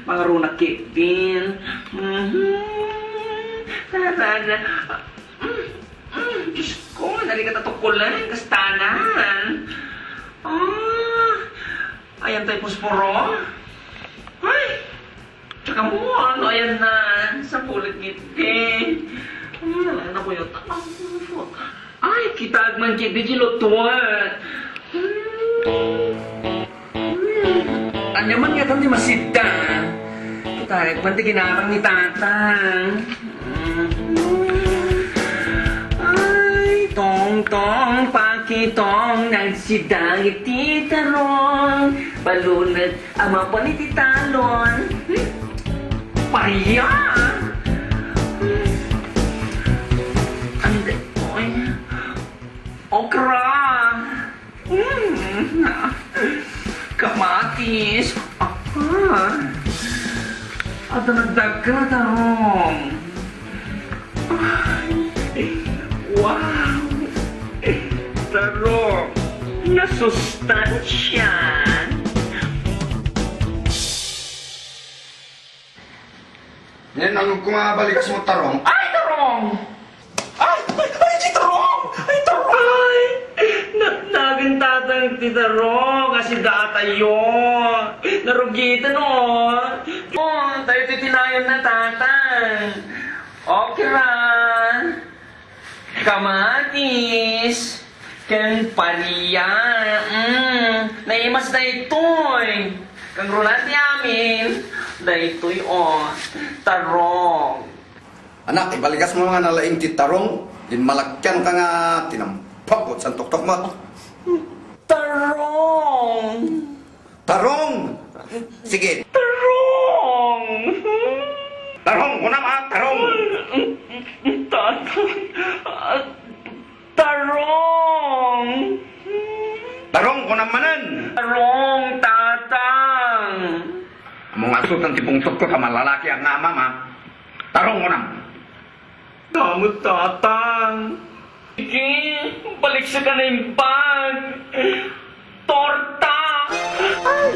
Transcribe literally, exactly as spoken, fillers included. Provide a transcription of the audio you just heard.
Pangruna ketdin. Mhm. Tara, tara. Mm, mm, Diyos ko, narigat a tukulan, kastanan. Ah, ayan tayo, posporo. Ay, tsaka mo, ano, ayan na. Sa pulit ngiti. Hmm, ano ko yun? Ay, kitaag man ketdi ti lutuan. Hmm. Hmm. Ania man ngatan ti masida? Kitaag man ti ginarang ni Tatang. Hmm. Ay, tongtong, pakitong, nagsida iti tarong. Balunet a mapan iti talon. Hmm. Paria. Hmm. Andi, oy. Okra. Mm. Kamatis. Aha. Adda nagdagka, tarong. Ay. Wow. Tarong. Nasustansya. Nen, ano ko nga balikas mo, tarong? Ay, tarong! Ay, ay, ay, ti tarong! Ay, tarong! Ay, natnagan tatang ti tarong, kasi datayo. Narugitan, oh. Oh, tayo titinayan na tatang. Okay ra. Kamatis, ken paria. Mm, naimas daytoy. Kangruna ti amin, daytoy, oh, tarong. Anak, ibalikas mo nga nalaing ti tarong, din malakyan ka nga tinampag ko sa tuktok mo. Tarong! Tarong! Sige. Tarong! Tarong, kunam, ah, tarong! Tatang, ah, tarong! Tarong, kunam manen! Tarong, tatang! Amo nga asutan ti pungtot ko, ta malalaki ang amam, ah. Tarong, kunam! Damo, tatang. Sige, baliksaka na imbag. Torta! Ay!